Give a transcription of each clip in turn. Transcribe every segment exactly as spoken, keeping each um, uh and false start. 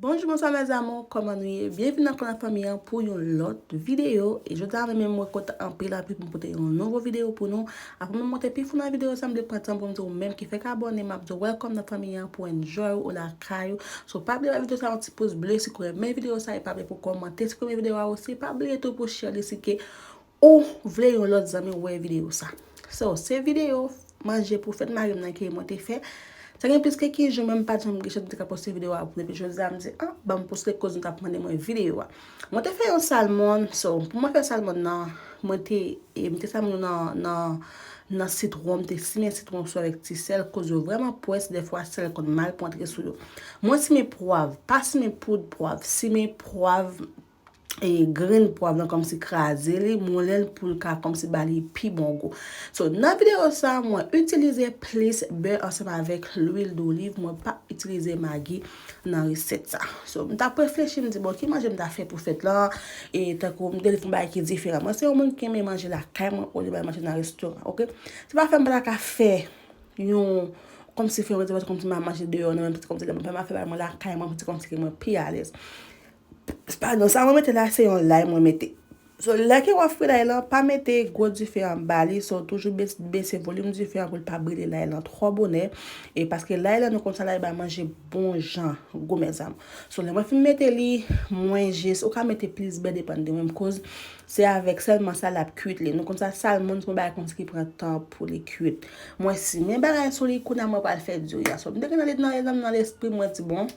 Bonjou, bonswa mes amours, kòman nou ye? Byenvini ankò nan fanmi an pou yon lòt videyo. E jodi a menm mwen kontan anpil anpil pou m pote yon nouvo videyo pou nou. Avan menm m monte pi fon nan videyo sa, m vle pran tan pou m di w menm ki fèk abòne, m ap di w welcome nan fanmi an pou enjoy ou lakay ou. So pa bliye ba videyo sa yon ti pous ble si w renmen videyo sa, e pa bliye pou kòmante si w renmen videyo a osi. Pa bliye tou pou share li si ke ou vle yon lòt zanmi wè videyo sa. So, se videyo manje pou fèt mari m nan ke mwen te fè. Sa gen plis ke kenz jou, men m pa t janm gen chans pou m te ka poste videyo a pou depi jodi a, m di, ah, ban m poste koz nou t ap mande mwen videyo a. Mwen te fè yon salmon, so, pou mwen fè salmon nan, mwen te, e, m te salmon nan, nan, nan sitwon, m te simen sitwon sou avèk ti sèl, koz yo vrèman pwès, dèfwa sèl konn mal pou antre sou yo. Mwen simen pwav, pa simen poud pwav, simen pwav, e grenn pwav lan kòmsi kraze li, moulen l pou l ka kòmsi ba li pi bon gou. So, nan videyo sa, mwen itilize plis bè ansanm avèk lwil doliv, mwen pa itilize magi nan resèt sa. So, m t ap reflechi, m di, bon, ki manje m ta fè pou fèt lan, e tankou m te vle fè yon bagay ki diferan. Mwen se yon moun ki renmen manje lakay mwen olye bay manje nan restoran, oke? Se pa fè m pa ta ka fè yon, kòmsi fè yon rezèvasyon, kòmsi m a manje deyò, non, menm se kòmsi lè mwen fè m a fè bagay mwen lakay mwen, se kòmsi ke mwen pi alèz. Padon, sa mwen mete la, se yon lay mwen mete. So, lè ke w ap fri lay lan, pa mete gwo dife anba li, so toujou bes-, bese volim dife an pou l pa brile lay lan twò bonè. E paske lay lan, nou konn sa lay bay manje bon jan gou, mes amours. So, lè mwen fin mete li, mwen jis, ou ka mete plis bè, depann de menm koz, se avèk sèlman sa l ap kuit li. Nou konn sa, salmon se yon bagay konsa ki pran tan pou li kuit. Mwen simen bagay sou li, kounye a mwen pral fè diri a. So, m te gen nan, nan, nan, nan lespri mwen di, bon,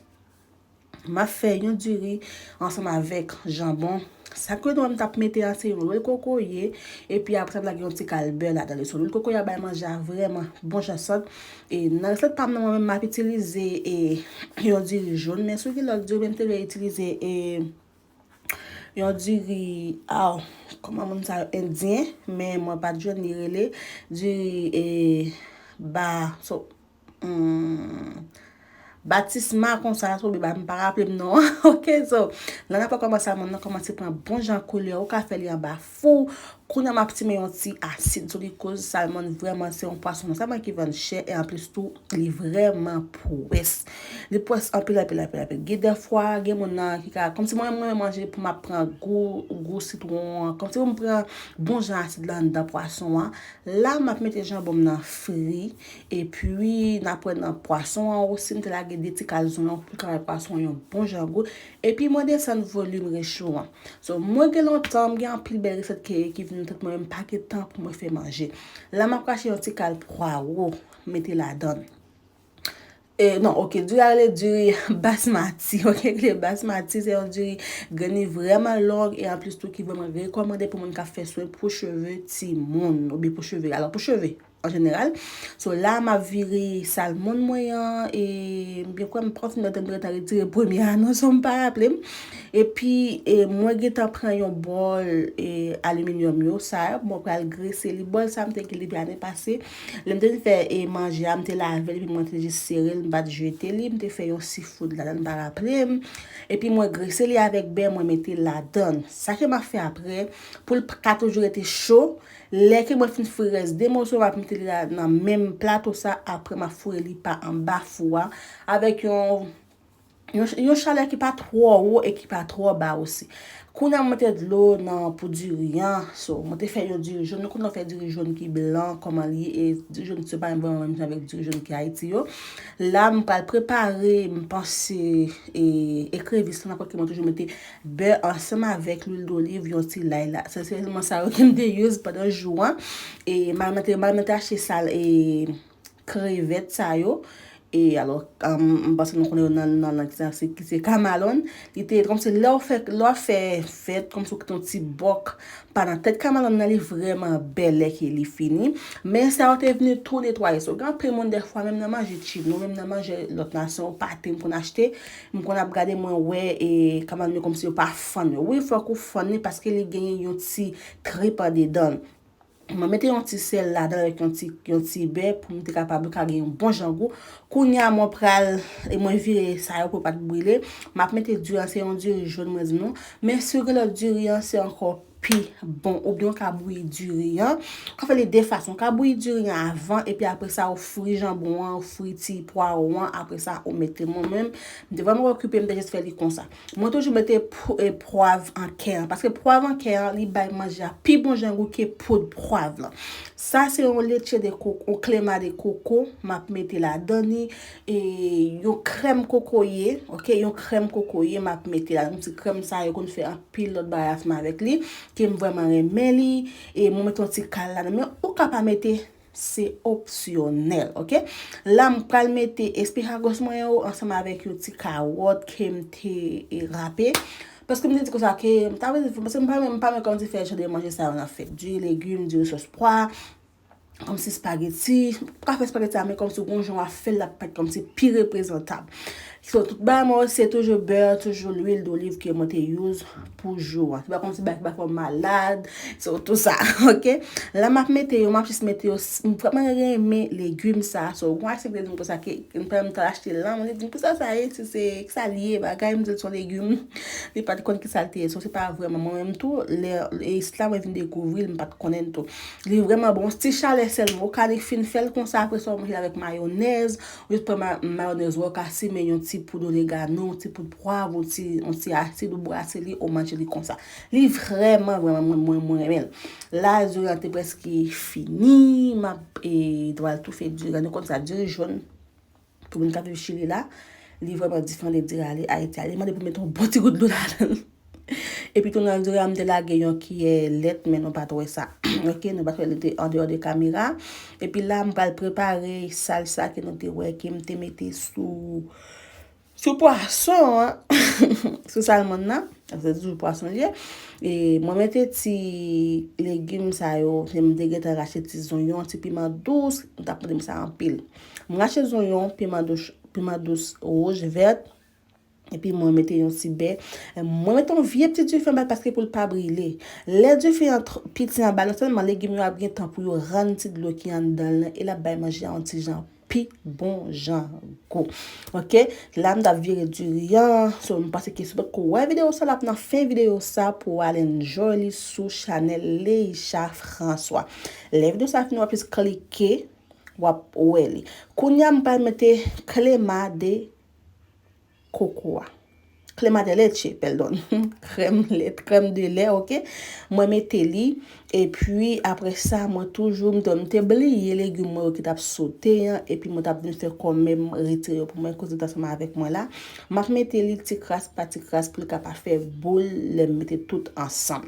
m ap fè yon diri ansanm avèk janbon. Sa ke nou menm t ap mete an, se yon lwil kokoye, epi apre sa, m lage yon ti kal bè ladan li. So, lwil kokoye a bay manje a vrèman bon jan sant. E nan resèt pa m nan, mwen menm, m ap itilize, e, yon diri jòn, men si w gen lòt diri, menm te vle itilize, e, yon diri, aw, kòman moun sa yo, endyen, men mwen pa t jwenn li rele, diri, e, ba, so, hmm, batisma konsa, so, ba, m pa raple m non an. Ok, so, la n ap wè kòman salmon nan kòmanse pran bon jan koulè, ou ka fè li anba fou. Kounye a m ap simen yon ti asid sou li, koz salmon vrèman se yon pwason non sèlman ki vann chè, e anplis tou, li vrèman pwès. Li pwès anpil, anpil, anpil, anpil. Gen dèfwa, gen moun nan ki ka, kòmsi mwen, mwen manje pou m ap pran gou, gou sitwon an, kòmsi pou m pran bon jan asid la anndan pwason an. La, m ap mete janbon m nan fri, epi n ap wè nan pwason an osi, m te lage de ti kal zonyon pou l ka bay pwason an yon bon jan gou. Epi mwen desann volim recho an. So, mwen gen lontan, m gen anpil bèl resèt ke, ki vin nan tèt mwen, men m pa gen tan pou mwen fè manje. La, m ap rache yon ti kal pwawo, mete ladan l. E, non, ok, diri a rele diri basmati, ok, rele basmati, se yon diri grenn li vrèman long e anplis tou ki vrèman rekòmande pou moun k ap fè swen pou cheve timoun oubyen pou cheve, alò pou cheve an jeneral. So, la, m ap vire salmon mwen an, e m byen kwè m pa konn si m gentan retire premye a non, so m pa raple m. Epi, e, mwen gentan pran yon bòl, e, aliminyòm yo, sa, mwen pral grese li. Bòl sa, m te gen li ane pase. Lè m te fin fè, e, manje a, m te lave l, epi mwen te jis sere l, m pa t jete li, m te fè yon seafood ladan l, m pa raple m. Epi mwen grese li avèk bè, mwen mete l ladan l. Sa ke m ap fè apre, pou l p-, ka toujou rete cho, lè ke mwen fin fri rès de moso, m ap mete li la nan menm plato sa, apre m ap foure li pa anba fou a, avèk yon, yon, yon chalè ki pa twò wo e ki pa twò ba osi. Kounye a m mete dlo nan pou diri an, so, mwen te fè yon diri jòn, nou konn fè diri jòn ki blan, kòman li ye, e diri jòn se pa vrèman menm jan avèk diri jòn ki Ayiti yo. La, m pral prepare, m panse, e, ekrevis lan, nan ke mwen toujou mete bè ansanm avèk lwil doliv, yon ti lay la. Se sèlman sa yo ke m te use pandan jou an. E, m al mete, m al mete achte sal, e, krevèt sa yo. E, alò, um, m panse nou konnen yo nan, nan lang ki se, ki se kamalon. Li te, kòmsi lè w fè, lè w fè fèt, kòmsi w kite yon ti bòk pa nan tèt kamalon nan, li vrèman bèl lè ke li fini. Men sa yo te vini tou netwaye. So, gen anpil moun dèfwa, menm nan manje tchib nou, menm nan manje lòt nasyon, pate m konn achte, m konn ap gade mwen wè, e, kamalon yo kòmsi yo pa fann yo. Wi, fòk ou fann li paske li genyen yon ti trip andedan l. Mwen mete yon ti sèl ladan avèk yon ti, yon ti bè pou m te kapab ka gen yon bon jan gou. Kounye a mwen pral, e mwen vire sa yo pou yo pa t brile. M ap mete diri an, se yon diri jòn mwen di nou. Men si w gen lòt diri an, se ankò pi bon. Oubyen ou ka bouyi diri an. Ou ka fè li de fason. Ou ka bouyi diri an avan, epi apre sa, ou fri janbon an, ou fri ti pwawo an, apre sa, ou mete. Mwen menm, m te vrèman okipe, m te jis fè li konsa. Mwen toujou mete pwav an kè an, paske pwav an kè an, li bay manje a pi bon jan gou ke poud pwav lan. Sa se yon leche de koko, yon klema de koko, m ap mete ladan li, e yon krèm kokoye, oke, yon krèm kokoye, m ap mete la. Yon ti krèm sa, yo konn fè anpil lòt bagay ansanm avèk li, ke m vrèman renmen li, e mwen mete yon ti kal ladan, men ou ka pa mete, se opsyonèl, oke? La, m pral mete espiragos mwen yo ansanm avèk yon ti kawòt ke m te, e, rape. Paske m te di konsa ke, m ta vle di, paske m pa, m pa renmen kòmsi fè jan de manje sa yo nan fèt. Diri legim, diri sòs pwa, kòmsi spageti. Ou ka fè spageti a, men kòmsi gon jan w ap fè l, l ap parèt kòmsi pi reprezantab. So, tout bagay mwen yo, se toujou bè, toujou lwil doliv ke mwen te use pou jou an. Se pa kòmsi bagay ki pa fè w malad, so, tout sa, oke? La, m ap mete yo, m ap jis mete yo, m vrèman renmen legim sa. So, gon ayisyen ki te di m konsa ke, m ta achte l lan, mwen te di m, "Kisa sa ye? Se, se, kisa l ye?" Bagay, m di l se yon legim. Li pa t konn kisa l te ye. So, se pa vrèman mwen menm tou, lè, e isit la, mwen vin dekouvri l, m pa t konnen l tou. Li vrèman bon. Ti chalè sèlman. Ou ka li fin fè l konsa, apre sa, ou manje l avèk mayonèz. Ou jis pran ma-, mayonèz ou, ou ka simen yon ti poud oregano, yon ti poud pwav, yon ti, yon ti asid, ou brase li, ou manje li konsa. Li vrèman, vrèman, mwen, mwen, mwen renmen l. La, diri an te prèske fini. M ap, e, pral toufe diri an. Nou konn sa, diri jòn, pou moun k ap viv Chili la, li vrèman diferan de diri ale Ayiti a. Li mande pou mete yon bon ti gout dlo ladan l. Epi tou nan diri a, m te lage yon kiyè lèt, men nou pa t wè sa. Oke, nou pa t wè li te andeyò de kamera. Epi la, m pral prepare salsa ke nou te wè ke m te mete sou, sou pwason an, sou salmon nan. Se toujou pwason l ye. E mwen mete ti legim sa yo, m te gentan rache ti zonyon, ti piman dous, m t ap mete m sa anpil. M rache zonyon, piman dous, piman dous wouj, vèt, epi mwen mete yon ti bè. Mwen mete yon vye ti dife anba l paske pou l pa brile. Lè dife an tr-, piti anba l, non sèlman legim yo ap gen tan pou yo rann ti dlo ki anndan l lan, e l ap bay manje a yon ti jan pi bon jan gou. Oke, la m t ap vire diri an. So, m panse ke si w potko wè videyo sa, l ap nan fen videyo sa pou w al enjoy li sou chanèl Leisha François. Lè videyo sa fini, w ap jis klike, w ap wè li. Kounye a, m pral mete klema de koko a. Klema de leche, pèdon. Krèm lèt, krèm de lè, oke? Mwen mete li, epi apre sa, mwen toujou, m te, m te bliye legim mwen yo ki t ap sote an, epi mwen t ap vin fè kòmè m retire yo pou mwen, koz li t ansanm avèk mwen la. M ap mete li ti kras pa ti kras pou li ka pa fè boul lè m mete tout ansanm.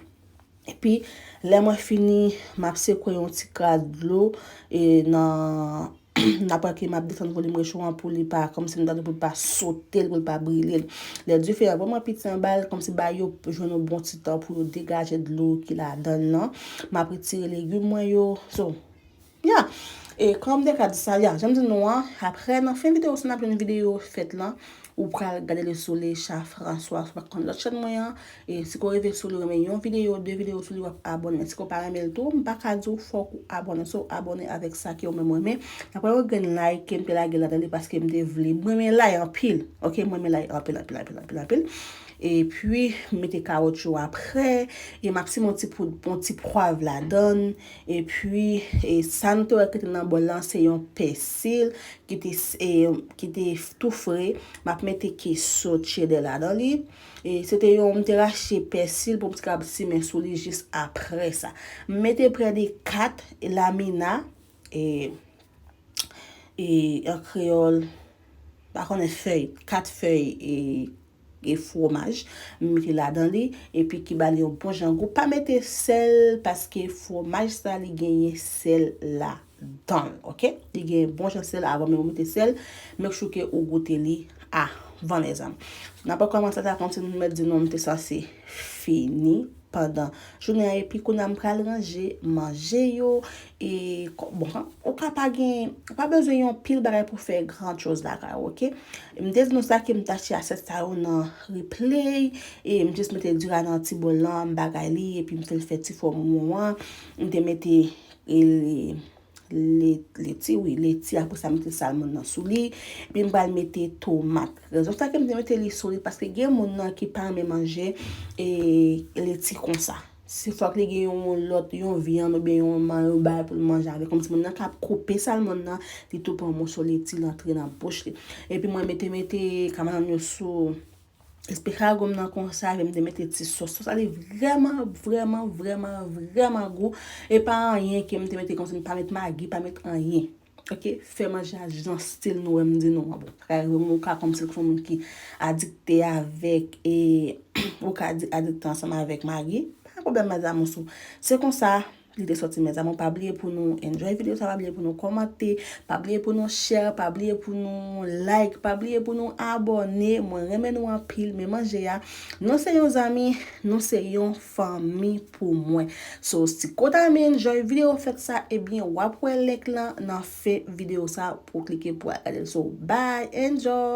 Epi, lè mwen fini, m ap sekwe yon ti kras dlo, e, nan, nan pwen ke m ap desann volim recho an pou li pa, kòmsi m ta di pou li pa sote l, pou li pa brile l. Lè dife a vrèman piti anba l, kòmsi ba yo jwenn yon bon ti tan pou yo degaje dlo ki ladan l lan. M ap retire legim mwen yo. So, ya. E kòm m te ka di sa, ya, jan m di nou an, apre, nan fen videyo, si n ap jwenn videyo fèt lan, ou pral gade li sou Leisha François, ou pa konn lòt chèn mwen an. E si w rive sou li, ou renmen yon videyo, de videyo sou li, w ap abòne. Men si w pa renmen l tou, m pa ka di w fòk ou abòne. So, abòne avèk sa ke ou menm ou renmen. Apre yon grenn lay ke m te lage ladan li paske m te vle. M renmen lay anpil. Oke, m renmen lay anpil, anpil, anpil, anpil, anpil. Epi, m mete kawòt yo apre. E m ap simen yon ti poud, yon ti pwav ladan l. Epi, e sa nou te wè ki te nan bòl lan, se yon pèsi ki te, e, ki te tou fre. M ap mete keso cheddar ladan li. E se te yon, m te rache pèsi pou m te kapab simen sou li jis apre sa. M mete prè de kat lamina, e, e an kreyòl, pa konnen fèy, kat fèy, e, e fwomaj, m mete ladan li, epi ki ba li yon bon jan gou. Pa mete sèl, paske fwomaj sa li genyen sèl ladan l, oke? Li genyen bon jan sèl, avan menm ou mete sèl, make sure ke ou goute li avan lèzanmi. N ap kòmanse sa kòmsi nou mèt di nou m te sanse fini pandan jounen an, epi kounye a m pral ranje manje yo, e, kò-, bon, ou ka pa gen, ou pa bezwen yon pil bagay pou fè gran choz lakay ou, oke? M te di nou sa ke m t achte asyèt sa yo nan Ripley, e m jis mete diri a nan ti bòl lan, m bagay li, epi m fè l fè ti fòm won an, m te mete, e, le-, leti, wi, leti, apre sa m mete salmon nan sou li, epi m pral mete tomat. Rezon sa ke m te mete li sou li, paske gen moun nan ki pa renmen manje, e, leti konsa. Se fòk li gen yon lòt, yon vyann oubyen yon manman yo bay pou l manje avè l. Kòmsi moun nan ka koupe salmon nan, li tou pran yon moso leti, l antre nan bouch li. Epi mwen mete, mete kamanann yo sou espesyal gòm nan konsa, epi m te mete ti sòs. Sòs la li vrèman, vrèman, vrèman, vrèman gou. E pa anyen ke m te mete kòmsi m pa met magi, pa met anyen. Ok, fè manje a jan stil nou wè m di nou an. Bon, sa ka rive ou ka kòmsi ou se yon moun ki adikte avèk, e ou ka di- adikte ansanm avèk magi. Pa pwoblèm, mes amours. Se konsa li te sòti, mes amours. Pa bliye pou nou enjoy videyo sa, pa bliye pou nou kòmante, pa bliye pou nou share, pa bliye pou nou like, pa bliye pou nou abòne. Mwen renmen nou anpil, men manje a, nou se yon zanmi, nou se yon fanmi pou mwen. So, si w ta renmen enjoy videyo fèt sa, ebyen, w ap wè link lan nan fen videyo sa pou w klike pou w al gade l. So, bye, enjoy!